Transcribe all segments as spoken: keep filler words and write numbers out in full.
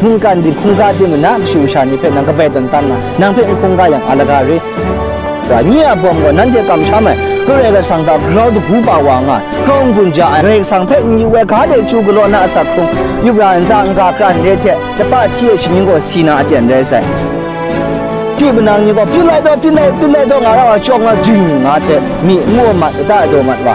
Hkungga di hkungga di ma na kashu kasha ni hpe nang kabai tawn tam nga, nang hpe n hkungga yang a laga re. Ga ni a bawng gaw nanhte kamsham ai, Karai Kasang hta grau dagu pa wa nga, grau n-gun ja ai, Karai Kasang hpe n yu ai, ga de chyu galaw na asak hkrung, yup ra ntsa n-ga kran re hte, tapa hti e shaning gaw si na aten rai sai. Chyu manang ni gaw, "Pyi lai daw, pyi lai, pyi lai daw," nga ra wa, chyawm nga, jing nga hte, mi n mu mat, lata daw mat wa.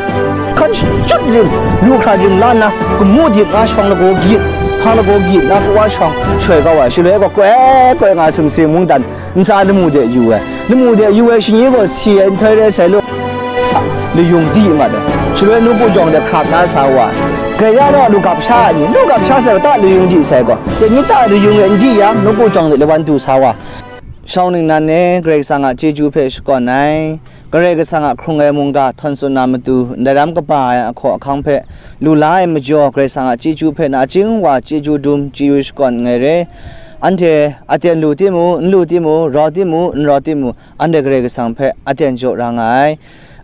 Hkan chyut rim, lu hkra rim la nna, gamu dit nga shawng lagaw gyit, hpa lagaw gyit na kawa shawng, shoi kau wa, shaloi gaw koi koi nga sumsing mungdan, ntsa lamu de yu ai. Lamu de yu ai shani gaw si ai nhtoi rai sai law, layung di mat ai. Shaloi nawku jawng de hkrap na sa wa, grai ya naw lu gap sha ai ni, lu gap sha sai wa ta layung di sai gaw, teng ni ta layung e n di yang, nawku jawng de lawan du sa wa. Shawng ningnan e Karai Kasang a chyeju hpe shakawn ai, Karai Kasang a hkrung ai mungga htawn tsun na matu, ndai ram kaba ai ahkaw ahkang hpe lu la ai majaw, Karai Kasang a chyeju hpe nachying wa chyeju dum chyeju shakawn nngai re. Anhte aten lu timung, n lu timung, rau timung, n rau timung, anhte Karai Kasang hpe aten jaw ra nga ai.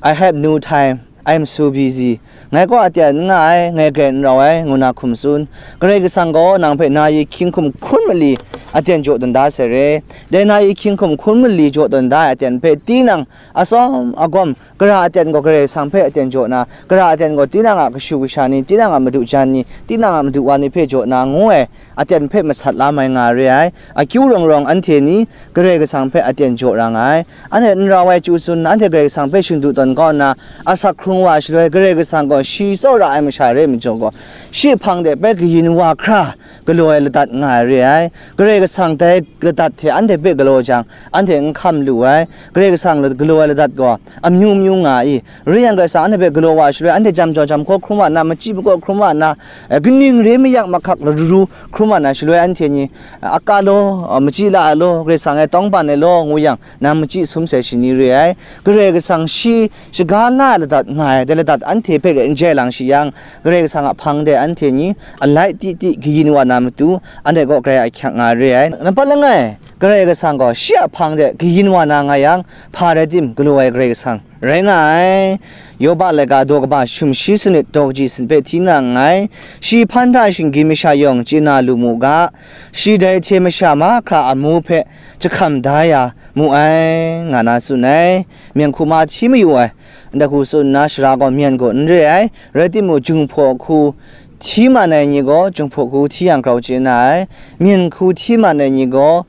I have no time. I am so busy. Ngai kaw aten n nga ai, ngai grai n rau ai, ngu na hkum tsun. Karai Kasang gaw nang hpe na yi hkying hkum hkun mali aten jaw tawn da sai re. Dai na yi hkying hkum hkun mali jaw tawn da ai aten hpe tinang atsawm agawm, gara aten gaw Karai Kasang hpe aten jaw na, gara aten gaw tinang a kashu kasha ni, tinang a madu jan ni, tinang a madu wa ni hpe jaw na, ngu ai aten hpe masat la mai nga re ai. Akyu rawng rawng anhte ni Karai Kasang hpe aten jaw ra nga ai. Anhte n rau ai chyu tsun, anhte Karai Kasang hpe shingdu tawn kau nna, asak hkrung wa shaloi, Karai Kasang gaw shi tsawra ai masha re ai majaw gaw, shi hpang de bai kayin wa hkra galaw ai ladat nga ai re ai. Karai Kasang dai ladat hte anhte hpe galaw jang, anhte n hkam lu ai. Karai Kasang la-, galaw ai ladat gaw amyu myu nga i, rai yang, Karai Kasang anhte hpe galaw wa shaloi, anhte jam jaw jam hkaw hkrum wa nna, machyi makaw hkrum wa nna, eh, kaning re mayak mahkak laru hkrum wa nna, shaloi anhte ni, eh, aka law, eh, machyi la ai law, Karai Kasang e tawngban ai law, ngu yang, nang machyi sum sai shani re ai. Karai Kasang shi shaga la ai ladat nga ai, dai ladat anhte hpe rai n jai lang shi yang, Karai Kasang a hpang de anhte ni alai titi kayin wa na matu, anhte kaw grai ahkyak nga re ai. Nampat langai, Karai Kasang gaw shi a hpang de kayin wa na nga yang, hpa rai tim, galaw ai Karai Kasang rai nga ai. Yoba laika daw kaba shum shi sanit daw kaji sanit hpe hti na nngai. Shi hpan hta shinggyim masha yawng chye na lu mu ga, shi dai hte masha mahkra amu hpe jahkam da ya mu ai, nga na tsun ai. Myen hku ma hti mayu ai, ndai hku tsun nna, sara gaw myen gaw n re ai, rai timung, jinghpaw hku hti man ai ni gaw, jinghpaw hku hti yang grau chye na ai, myen hku hti man ai ni gaw,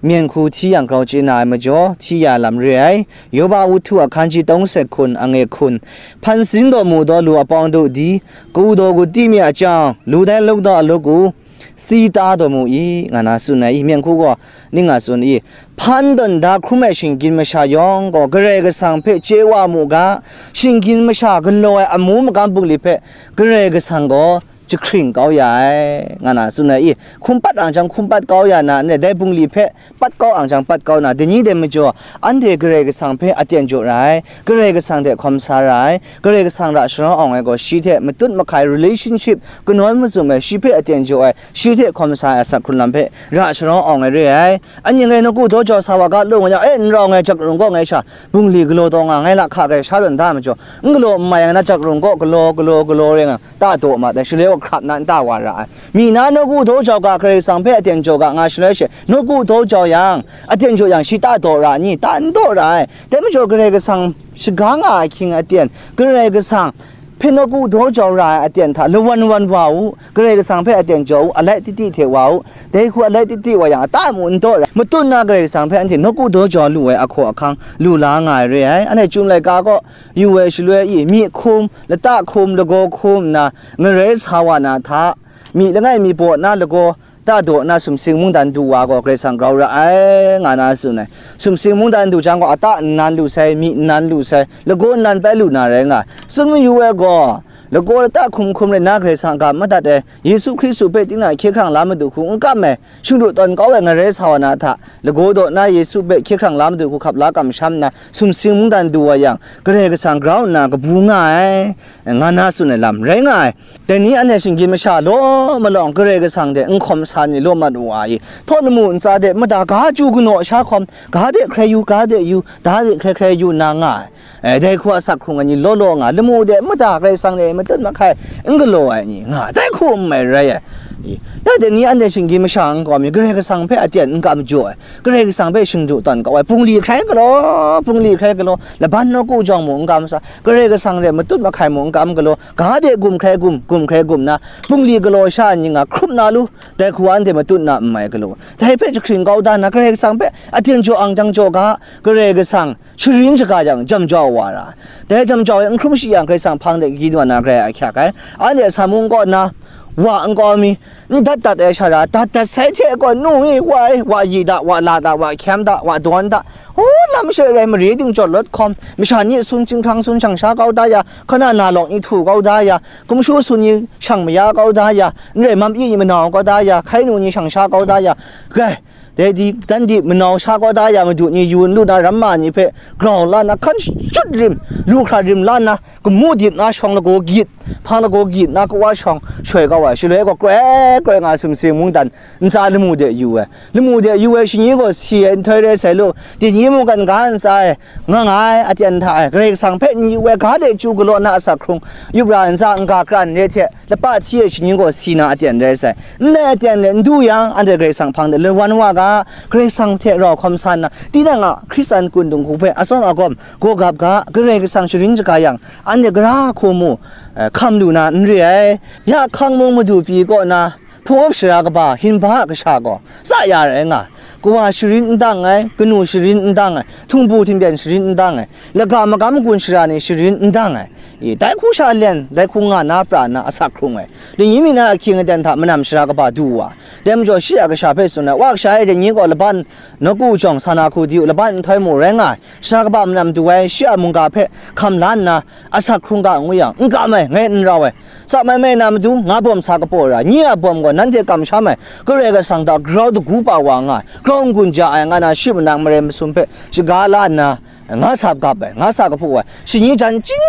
myen hku hti yang grau chye na ai majaw, hti ya lam re ai. Yoba wuthu a hkan ji tawng set hkun, ange hkun, hpan sin daw mu daw lu a pawng du di, ku daw gu ti mi a chyawng, lu dai luk daw a luk u, si ta daw mu i, nga na tsun ai i, myen hku gaw ning nga tsun i, hpan tawn da hkrum ai shinggyim masha yawng gaw Karai Kasang hpe chye wa mu ga, shinggyim masha galaw ai amu magam bungli hpe Karai Kasang gaw jahkring kau ya ai, nga na tsun ai i, hkum pat ang jang hkum pat kau ya na, ne, dai bungli hpe pat kau ang jang pat kau na, dai ni dai majaw, anhte Karai Kasang hpe aten jaw ra ai, Karai Kasang hte hkawm sa ra ai, Karai Kasang ra sharau awng ai gaw, shi hte matut mahkai relationship kanawn mazum ai, shi hpe aten jaw ai, shi hte hkawm sa ai asak hkrun lam hpe ra sharau awng ai re ai. Anhte ngai nawku daw jau sa wa ga, law nga yang, e, n rau ngai, jak rung kaw ngai sha, bungli galaw taw nga ngai, lahka grai sha tawn da majaw, n galaw n mai yang na, jak rung kaw galaw, galaw, galaw rai nga, ta daw ma dai, shaloi wa hkrap na nta wa ra ai. Mi na nawku daw jau ga, Karai Kasang hpe aten jaw ga nga shaloi she, nawku daw jau yang, aten jaw yang, shi ta daw ra ni? Ta n daw ra ai. Dai majaw Karai Kasang shaga nga ai ahkying aten, Karai Kasang hpe nawku daw jau ra ai aten hta lawan wan wa u, Karai Kasang hpe aten jaw u, alai titi hte wa u, dai hku alai titi wa yang, ata mu n daw ra ai. Matut na Karai Kasang hpe anhte nawku daw jau lu ai ahkaw ahkang lu la nga ai re ai. Anhte Chyum laika kaw yu ai shaloi i, myi hkum, lata hkum, lagaw hkum nna ngarai sa wa na hta, myi langai mi baw na lagaw ta daw na sumsing mungdan du wa gaw Karai Kasang grau ra ai, nga na tsun ai. Sumsing mungdan du jang gaw, ata nnan lu sai, myi nnan lu sai, lagaw nnan bai lu na rai nga ai. Tsun mayu ai gaw, lagaw lata hkum hkum rai nna Karai Kasang a ga madat ai, Yesu Hkristu hpe tinang hkye hkrang la madu hku n kam ai, shingdu tawn kau ai ngarai sa wa na hta, lagaw daw na Yesu hpe hkye hkrang la madu hku hkap la kamsham nna, sumsing mungdan du wa yang, Karai Kasang grau nna kabu nga ai, nga na tsun ai lam rai nga ai. Dai ni anhte shinggyim masha law malawng Karai Kasang hte n hkawm sa ni law mat wa i, htaw lamu ntsa de mada ga chyu kanaw sha hkawm, ga de hkrai yu, ga de yu, da de hkrai hkrai yu nna nga ai. E, dai hku a sak hkrung ai ni law law nga, lamu de mada Karai Kasang de matut mahkai n galaw ai ni nga, dai hku n mai rai ai. Ya dai ni anhte shinggyim masha n kawm i, Karai Kasang hpe aten n kam jaw ai, Karai Kasang hpe shingdu tawn kau ai, bungli hkrai galaw, bungli hkrai galaw, laban nawku jawng mu n kam sa, Karai Kasang hte matut mahkai mu n kam galaw, ga de gum hkrai gum, gum hkrai gum na, bungli galaw sha ai ni nga hkrup na lu, dai hku anhte matut na n mai galaw, dai hpe jahkring kau da na, Karai Kasang hpe aten jaw ang jang jaw ga, Karai Kasang sharin shaga yang jam jau wa ra. Dai jam jau e n hkrum shi yang, Karai Kasang hpang de gyi wa na grai ahkyak ai. Anhte Samu kaw na, wa n kaw mi, n dat dat ai sara, dat dat sai hte gaw nu i, wa e, wa yi da, wa la da, wa hkyam da, wa dawn da. Hu lam she rai mare ding jaw lawt hkawm, masha ni sun, chyinghkrang sun shang sha kau da ya, hkana na lawk ni htu kau da ya, gumshu sun ni shang maya kau da ya, n rai mam yi ni manau kau da ya, hkai nu ni shang sha kau da ya, gai, dai di, dan di manau sha kau da ya, madu ni yu n lu na ramma ni hpe grau la na, hkan shut rim, lu hkra rim la na, gamu dip na shawng lagaw gyit, hpang lagaw gyit na kawa shawng shoi kau ai, shaloi gaw kroi kroi nga sumsing mungdan ntsa lamu de yu ai. Lamu de yu ai shani gaw si ai nhtoi rai sai lu, dai ni mungkan ga ntsa e nga nga ai aten hta e, Karai Kasang hpe n yu ai, ga de chyu galaw na asak hkrung, yup ra ntsa n-ga kran re hte lapa hti ai shani gaw si na aten rai sai. Ndai aten re n du yang, anhte Karai Kasang hpang de lawan wa ga, Karai Kasang hte rau hkawm sa nna, tinang a Hkristan kun dinghku hpe atsawm agawm gaw gap ga, Karai Kasang sharin shaga yang, anhte gara hku mu, eh, hkam lu na n re ai. Ya hkang mung madu pyi kaw na, hpung up shara kaba, hinba a kasha gaw, tsa ya rai nga ai. Kawa sharin n dang ai, kanu sharin n dang ai, htingbu htingpyen sharin n dang ai, laga magam gun shara ni sharin n dang ai. I, dai hku sha len, dai hku nga na pra na asak hkrung ai. Dai ni mi na ahkying aten hta manam shara kaba du wa. Dai majaw shi a kasha hpe tsun ai, Wa kasha e, dai ni gaw laban nawku jawng sa na hku di u, laban nhtoi mu rai nga ai. Shara kaba manam du ai, shi a mungga hpe hkam la nna, asak hkrung ga ngu yang, n kam ai, ngai n rau ai. Tsa mai mai na matu, nga bawm sa kapaw ra, nye a bawm gaw nanhte kamsham ai, Karai Kasang hta grau dagu pa wa nga ai, grau n-gun ja ai, nga na shi manang marai masum hpe shaga la nna, nga sa gap ai, nga sa kahpu ai, shani jan ching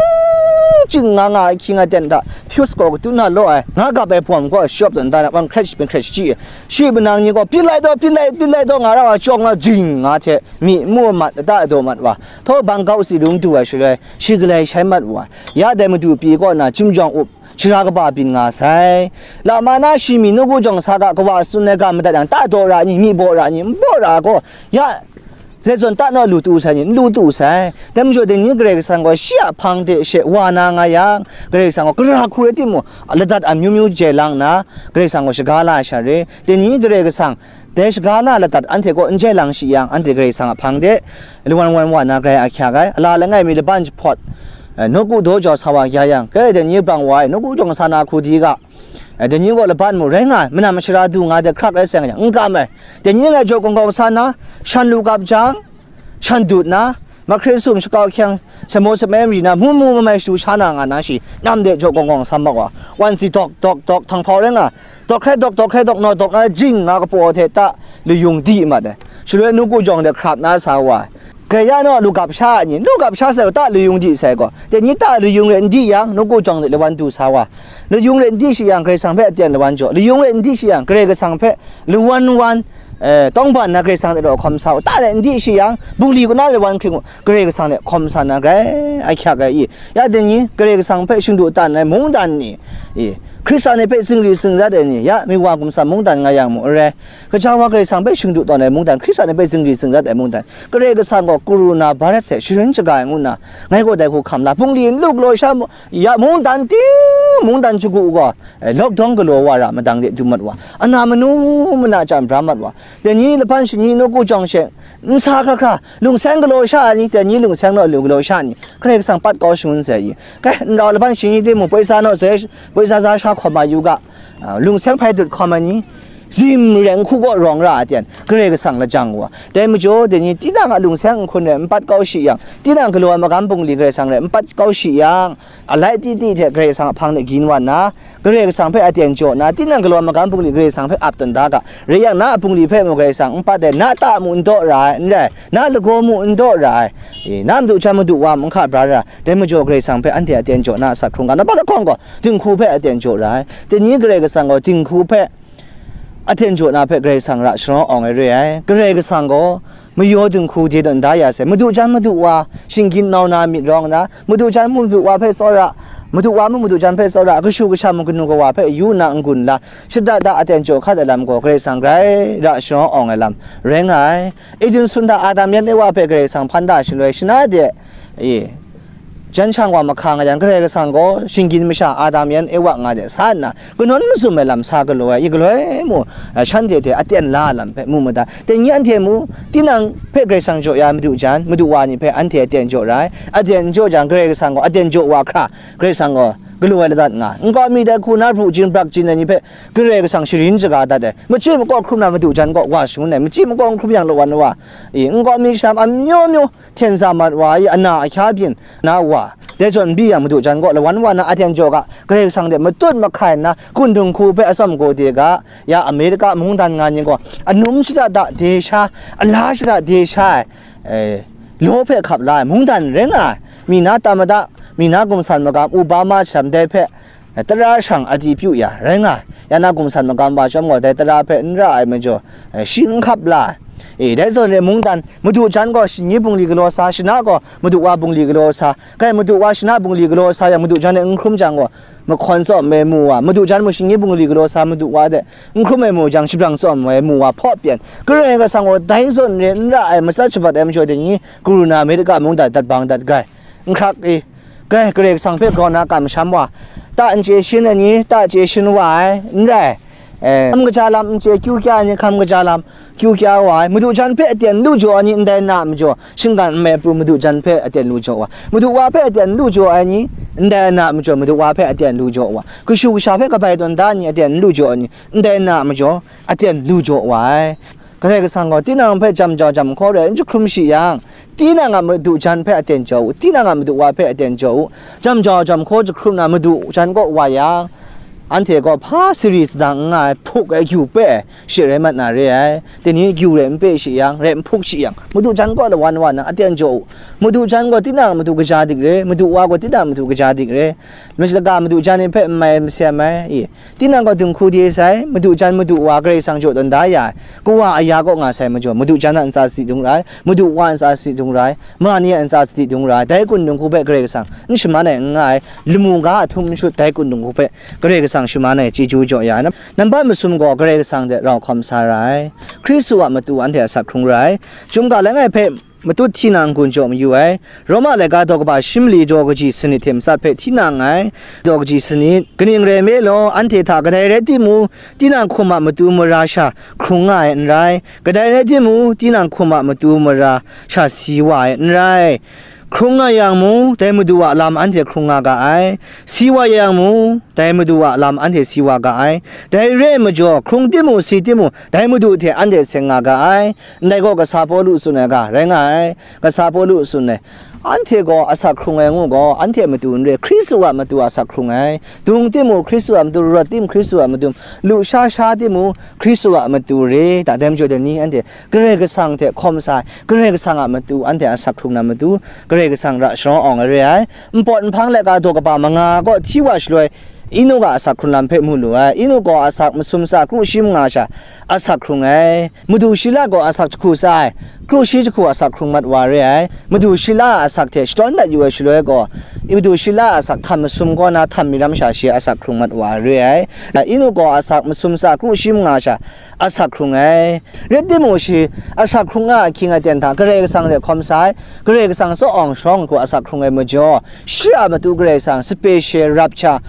ching nga nga ai, hkying aten hta, Pius gaw katu na law ai, nga gap ai bawm gaw shawp tawn dan ai, wan hkret shapyen hkret shachyi ai, shi manang ni gaw, Pyi lai taw, pyi lai, pyi lai taw, nga ra wa, chyawng na jing nga hte, myi mu mat, lata daw mat wa, htaw bang kau si lung du ai shaloi, shi galai shai mat wa, ya dai madu pyi kaw na, chyum jawng up, shara kaba byin nga sai. Lama na shi mi nawku jawng sa ga, kawa tsun ai ga madat yang, ta daw ra ni, myi baw ra ni, n baw ra gaw, ya, zai zawn ta naw lu tu sai ni, n lu tu sai. Dai majaw, dai ni Karai Kasang gaw shi a hpang de she wa na nga yang, Karai Kasang gaw gara hku rai timung, ladat amyu myu jai lang nna, Karai Kasang gaw shaga la ai sha re. Dai ni Karai Kasang dai shaga la ladat anhte kaw n jai lang shi yang, anhte Karai Kasang a hpang de lawan wan wa na grai ahkyak ai, ala langai mi laban jahpawt, eh, nawku daw jau sa wa ya yang, kai dai ni bang wa ai, nawku jawng sa na hku di ga, eh, dai ni gaw laban mu rai nga ai, manam mashara du nga de hkrak rai seng yang, n kam ai, dai ni ngai jaw kawng kawng sa na, shan lu gap jang, shan dut na, mahkre sum shakau hkyang, samaw samai mari na, mu mu mamai shadu sha na nga na shi, nam de jaw kawng kawng sa mak wa, wan si dawk dawk dawk, htanghpau rai nga, dawk hkrai dawk, dawk hkrai dawk, naw dawk na jing nga kapaw hte ta layung di mat ai. Shaloi nawku jawng de hkrap na sa wa ai. Gaya naw lu gap sha ai ni, lu gap sha sai gaw ta layung di sai gaw, dai ni ta layung rai n di yang, nawku jawng de lawan du sa wa. Layung rai n di shi yang, Karai Kasang hpe aten lawan jaw. Layung rai n di shi yang, Karai Kasang hpe lawan wan, eh, tawngban na Karai Kasang de rau hkawm sa wa. Ta rai n di shi yang, bungli kaw na lawan hkring u, Karai Kasang de hkawm sa na grai ahkyak ai i. Ya dai ni, Karai Kasang hpe shingdu tan ai mungdan ni, i, Hkristan ni hpe zingri zingrat ai ni, ya, mi wa gumsam mungdan nga yang mu n rai. Gaja wa Karai Kasang hpe shingdu tawn ai mungdan, Hkristan ni hpe zingri zingrat ai mungdan, Karai Kasang gaw karuna bharat hte sharin shaga ai ngu nna, ngai gaw dai hku hkam la, bungli n lu galaw sha mu, ya mungdan ting, mungdan shagu gaw, eh, lockdown galaw wa ra madang de dum mat wa, ana manu mana chyan bra mat wa, dai ni laban shani nawku jawng she, nsa hkra hkra, lungseng galaw sha ai ni, dai ni lungseng naw lu galaw sha ai ni, Karai Kasang pat kau shangun sai i. Kai, n rau laban shani timung, poi sa naw sai, poi sa sa sha hkawm ai yu ga, ah, lungseng hpai dut hkawm ai ni, zim rai n hku gaw rawng ra ai ten, Karai Kasang lajang wa. Dai majaw, dai ni tinang a lungseng nhkun rai n pat kau shi yang, tinang galaw ai magam bungli Karai Kasang rai n pat kau shi yang, alai titi hte Karai Kasang a hpang de gyin wa nna, Karai Kasang hpe aten jaw na, tinang galaw ai magam bungli Karai Kasang hpe ap tawn da ga, rai yang, na a bungli hpe mu Karai Kasang n pat ai, na ta mu n daw ra ai, n rai, na lagaw mu n daw ra ai, e, na madu jan madu wa mu n hka bra ra, dai majaw Karai Kasang hpe anhte aten jaw na asak hkrung ga, na pat lahkawng gaw, dinghku hpe aten jaw ra ai, dai ni Karai Kasang gaw dinghku hpe aten jaw na hpe Karai Kasang ra sharawng awng ai re ai, Karai Kasang gaw mayaw dinghku de tawn da ya sai, madu jan madu wa, shinggyim nau na myit rawng nna, madu jan madu wa hpe tsawra, Madu wa mung madu jan hpe tsawra, kashu kasha mung kanu kawa hpe yu nna n-gun la, shada da aten jaw hkat ai lam gaw Karai Kasang grai ra sharawng awng ai lam rai nga ai. Eden sunda Adam yan Ewa hpe Karai Kasang hpan da shaloi, shana de, e, jan shang wa mahka nga yang, Karai Kasang gaw shinggyim masha Adam yan Ewa nga de sa nna, kanawn mazum ai lam sa galaw ai, i galoi mu, eh, shanhte hte aten la ai lam hpe mu mada. Dai ni anhte mu, tinang hpe Karai Kasang jaw ya ai madu jan, madu wa ni hpe anhte aten jaw ra ai. Aten jaw jang, Karai Kasang gaw aten jaw wa hkra, Karai Kasang gaw galaw ai ladat nga ai. Nkau mi dai hku na, bru jin brak jin ai ni hpe Karai Kasang sharin shaga dat ai. Machyi makaw hkrum na madu jan kaw wa shangun ai. Machyi makaw n hkrum yang lawan wa, i, nkau mi shanam amyu myu, hten sa mat wa i, ana ahkya byin na wa, dai zawn n bi yang, madu jan gaw lawan wa na aten jaw ga, Karai Kasang de matut mahkai nna, kun dinghku hpe atsawm gaw de ga, ya Amerika mungdan nga ni gaw, anum shada da de sha, ala shada de sha ai, eh, law hpe hkap la ai mungdan rai nga ai. Mi na tamada, mi na gumsan magam, Obama shanam dai hpe, eh, tara shang a di pyu ya rai nga ai. Ya na gumsan magam wa chyawm gaw, dai tara hpe n ra ai majaw, eh, shi n hkap la ai. E, dai zawn re mungdan, madu jan gaw shinggyim bungli galaw sa, shana gaw madu wa bungli galaw sa, kai madu wa shana bungli galaw sa yang, madu jan e n hkrum jang gaw, mahkawn tsawm ai mu wa, madu jan mu shinggyim bungli galaw sa, madu wa de n hkrum ai mu jang, shabrang tsawm ai mu wa hpaw pyen, Karai Kasang gaw dai zawn re n ra ai, matsat shabat ai majaw de ni, karu na Amerika mungdan dat bang dat gai, n hkrak i, gai, Karai Kasang hpe grau na kamsham wa, ta n chye shin ai ni, ta chye shin wa ai, n rai, eh, hkam kaja lam n chye kyu kya ai ni, hkam kaja lam kyu kya wa ai, madu jan hpe aten lu jaw ai ni, ndai na majaw, shinggan nmai pru madu jan hpe aten lu jaw wa, madu wa hpe aten lu jaw ai ni, ndai na majaw, madu wa hpe aten lu jaw wa, kashu kasha hpe kabai tawn da ai ni, aten lu jaw ai ni, ndai na majaw, aten lu jaw wa ai. Karai Kasang gaw tinang hpe jam jau jam hkaw re n jahkrum shi yang, tinang a madu jan hpe aten jaw u, tinang a madu wa hpe aten jaw u. Jam jau jam hkaw jahkrum na madu jan kaw wa yang, anhte gaw hpa sari sadang n nga ai hpuk ai gyu pe ai she rai mat na re ai. Dai ni gyu rai n pe shi yang, rai n hpuk shi yang, madu jan kaw lawan wa na aten jaw u. Madu jan gaw tinang a madu kaja dik re, madu wa gaw tinang a madu kaja dik re. Masha laga madu jan ni hpe n mai masem ai, i, tinang gaw dinghku de sai, madu jan madu wa Karai Kasang jaw tawn da ya ai, kawa aya kaw nga sai majaw, madu jan a ntsa sadi dung ra ai, madu wa ntsa sadi dung ra ai, ma ni a ntsa sadi dung ra ai, dai kun dinghku hpe Karai Kasang n shaman ai n nga ai, lamu ga a htum n shut dai kun dinghku hpe Karai Kasang shaman ai chyeju jaw ya ai. Nambat masum gaw Karai Kasang hte rau hkawm sa ra ai, Hkristu a matu anhte asak hkrung ra ai, chyum ga langai hpe matut hti na n-gun jaw mayu ai. Roma laika daw kaba shi mali daw kaji sanit hte matsat hpe hti na nngai, daw kaji sanit, kaning rai nme law, anhte hta kadai rai timung, tinang hkum a matu mara sha hkrung nga ai n rai, kadai rai timung, tinang hkum a matu mara sha si wa ai n rai. Hkrung nga yang mung, dai Madu a lam anhte hkrung nga ga ai, si wa yang mung, dai Madu a lam anhte si wa ga ai, dai re ai majaw, hkrung timung, si timung, dai Madu hte anhte seng nga ga ai. Ndai gaw kasa Pawlu tsun ai ga rai nga ai. Kasa Pawlu tsun ai, anhte gaw asak hkrung ai ngu gaw, anhte matu n re, Hkristu a matu asak hkrung ai. Dung timung Hkristu a matu, rawt tim Hkristu a matu, lusha sha timung Hkristu a matu re, ta dai majaw dai ni anhte Karai Kasang hte hkawm sa ai, Karai Kasang a matu anhte asak hkrung na matu, Karai Kasang ra sharawng awng ai re ai. Npawt nhpang laika daw kaba manga kaw hti wa shaloi, Enok a asak hkrung lam hpe mu lu ai. Enok gaw asak masum tsa kru shi manga sha asak hkrung ai. Madu Shila gaw asak jahku tsa ai, kru shi jahku asak hkrung mat wa re ai. Madu Shila a asak hte shadawn dat yu ai shaloi gaw, Madu Shila a asak htam masum kaw na htam maram sha shi asak hkrung mat wa re ai. Enok gaw asak masum tsa kru shi manga sha asak hkrung ai. Rai timung, shi asak hkrung nga ahkying aten hta Karai Kasang hte hkawm sa ai, Karai Kasang tsaw awng sharawng hku asak hkrung ai majaw, shi a matu Karai Kasang special rapture,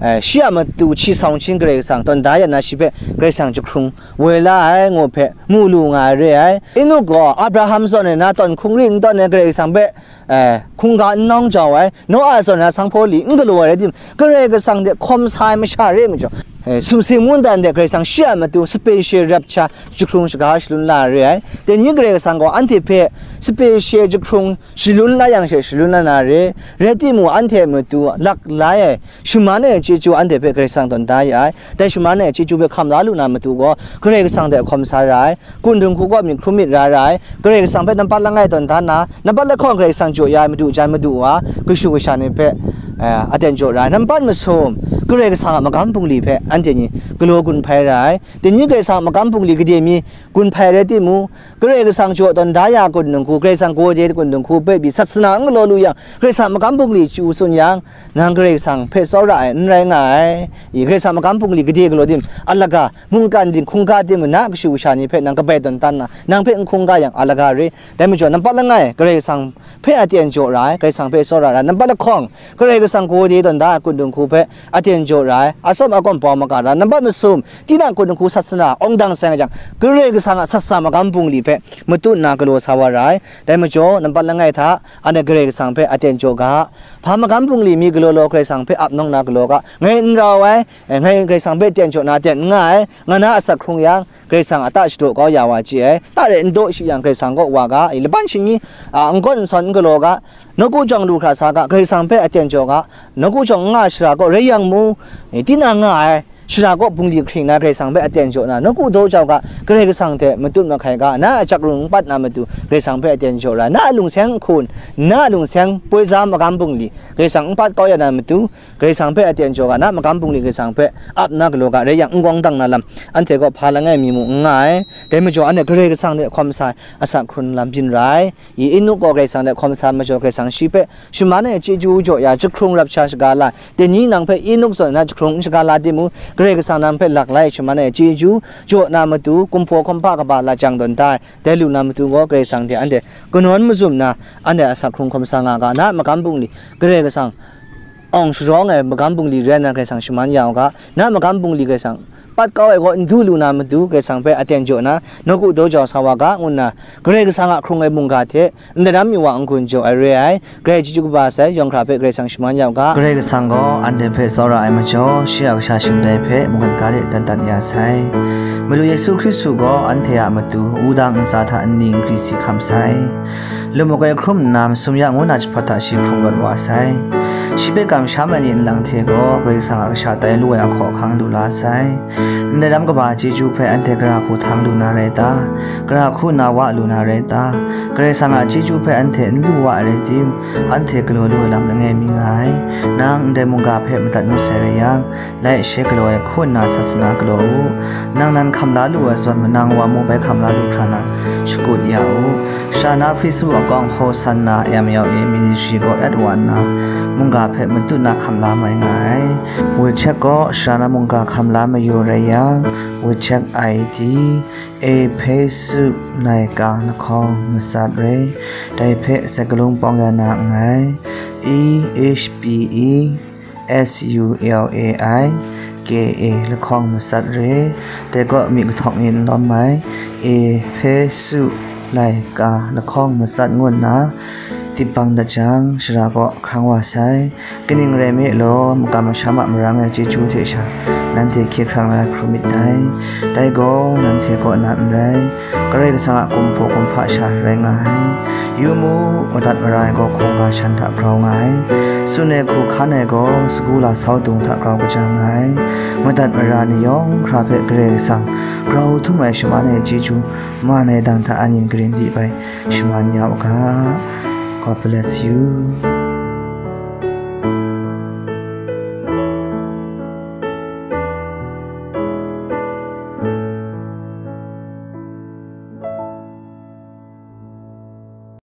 eh, shi a matu hti sau htin Karai Kasang tawn da ya na, shi hpe Karai Kasang jahkrung woi la ai ngu hpe mu lu nga ai re ai. Enok gaw Abraham zawn ai na tawn hkungri n tawn ai Karai Kasang hpe, eh, hkungga n nawng jau ai, Noa zawn ai sanghpaw li n galaw ai rai timung, Karai Kasang hte hkawm sa ai masha re ai majaw, eh, sumsing mungdan de Karai Kasang shi a matu special rapture jahkrung shaga shalun la re ai. Dai ni Karai Kasang gaw anhte hpe special jahkrung shalun la yang she shalun la na re, rai timung, anhte a matu lak lai ai, shaman ai chyeju anhte hpe Karai Kasang tawn da ya ai. Dai shaman ai chyeju hpe hkam la lu na matu gaw, Karai Kasang hte hkawm sa ra ai. Kun dinghku kaw myit hkrum myit ra ra ai. Karai Kasang hpe nampat langai tawn da nna, nampat lahkawng Karai Kasang jaw ya ai Madu jan Madu wa, kashu kasha ni hpe eh, aten jaw ra ai. Nampat masum, Karai Kasang a magam bungli hpe anhte ni galaw gun hpai ra ai. Dai ni Karai Kasang a magam bungli gade mi gun hpai rai timung, Karai Kasang jaw tawn da ya kun dinghku, Karai Kasang gade kun dinghku hpe pyi sat sana n galaw lu yang, Karai Kasang a magam bungli chyu tsun yang, nang Karai Kasang hpe tsawra ai n rai nga ai. I Karai Kasang a magam bungli gade galaw tim, alaga, mungkan din hkungga tim, na kashu kasha ni hpe nang kabai tawn tan na, nang hpe n hkungga yang, alaga re. Dai majaw, nampat langai, Karai Kasang hpe aten jaw ra ai, Karai Kasang hpe tsawra ra ai. Nampat lahkawng, Karai Kasang gade tawn da ai kun dinghku hpe aten jaw ra ai, atsawm agawm bau maga ra ai. Nampat masum, tinang kun dinghku sat sana, awng dang seng ai jang, Karai Kasang a sat sa magam bungli hpe matut nna galaw sa wa ra ai. Dai majaw, nampat langai hta, anhte Karai Kasang hpe aten jaw ga. Hpa magam bungli mi galaw law Karai Kasang hpe ap nawng na galaw ga, ngai n rau ai, eh, ngai Karai Kasang hpe ten jaw na ten n nga ai, nga na asak hkrung yang, Karai Kasang a ta shadaw kau ya wa chye ai, ta re n daw shi yang, Karai Kasang kaw wa ga, i laban shingni, a, n gawn n sawn n galaw ga, nawku jawng lu hkra sa ga, Karai Kasang hpe aten jaw ga, nawku jawng n nga shara kaw rai yang mu, i, tinang nga ai, shara kaw bungli hkring na Karai Kasang hpe aten jaw na, nawku daw jau ga, Karai Kasang hte matut mahkai ga, na a chyakrung n pat na matu, Karai Kasang hpe aten jaw ra, na a lungseng hkun, na a lungseng poi za magam bungli, Karai Kasang n pat kau ya na matu, Karai Kasang hpe aten jaw ga, na magam bungli Karai Kasang hpe ap na galaw ga, rai yang, n gawng dang na lam, anhte gaw hpa langai mi mung n nga ai. Dai majaw, anhte Karai Kasang hte hkawm sa ai asak hkrun lam byin ra ai. I Enuk gaw Karai Kasang hte hkawm sa ai majaw, Karai Kasang shi hpe shaman ai chyeju jaw ya, jahkrung rap sha shaga la ai. Dai ni nang hpe Enuk zawn na jahkrung n shaga la timung, Karai Kasang nang hpe laklai shaman ai chyeju jaw na matu, kumhpaw hkumhpa kaba lajang tawn da ai. Dai lu na matu gaw, Karai Kasang hte anhte kanawn mazum na, anhte asak hkrung hkawm sa nga ga, na magam bungli Karai Kasang awng sharawng ai magam bungli rai nna Karai Kasang shaman ya u ga, na magam bungli Karai Kasang pat kau ai gaw n du lu na matu, Karai Kasang hpe aten jaw na, nawku daw jau sa wa ga, ngu nna Karai Kasang a hkrung ai mungga hte n daram yu wa n-gun jaw ai re ai. Karai chyeju kaba sai, yawng hkra hpe Karai Kasang shaman ya u ga. Karai Kasang gaw anhte hpe tsawra ai majaw, shi a kasha shingtai hpe mungkan ga de dat dat ya sai. Madu Yesu Hkristu gaw anhte a matu wudang ntsa hta nni nkri si hkam sai. Lum makoi hkrum nna masum ya ngu na jahpawt hta shi hkrung rawt wa sai. Shi hpe kamsham ai ni nlang hte gaw Karai Kasang a kasha tai lu ai ahkaw ahkang lu la sai. Ndai ram kaba chyeju hpe anhte gara hku htang lu na rai ta? Gara hku na wa lu na rai ta? Karai Kasang a chyeju hpe anhte n lu wa ai rai tim, anhte galaw lu ai lam langai mi nga ai. Nang ndai mungga hpe madat masai rai yang, lai she galaw ai hku nna sat sana galaw u. Nang nan hkam la lu ai zawn, manang wa mung bai hkam la lu hkra na, shakut ya u. Sara na Facebook akawng Hosanna M L A Ministry gaw at wa nna, mungga hpe matut na hkam la mai nga ai. WeChat gaw sara na mungga hkam la mayu rai yang, WeChat I D, Ehpesu laika lahkawng matsat re, dai hpe sai galung pawng ya na nngai. E H P E S U L A I K A lahkawng matsat re, dai gaw myi kahtawk ni n lawm ai. Ehpesu laika lahkawng matsat ngu nna, tip bang dat jang, sara kaw hkrang wa sai. Kaning rai me law, makam masham a marang ai chyeju hte sha, nanhte hkye hkrang la ai hkrum myit dai. Dai gaw, nanhte kaw na n rai, Karai Kasang a kumhpaw kumhpa sha rai nga ai. Yu mu, madat mara ai gaw hkungga shan hta grau nga ai. Tsun ai hku hkan ai gaw sagu lasau dung hta grau kaja nga ai. Madat mara ni yawng hkra hpe Karai Kasang grau htum ai shaman ai chyeju, man ai dang hta anyin karin di bai shaman ya u ga. God bless you.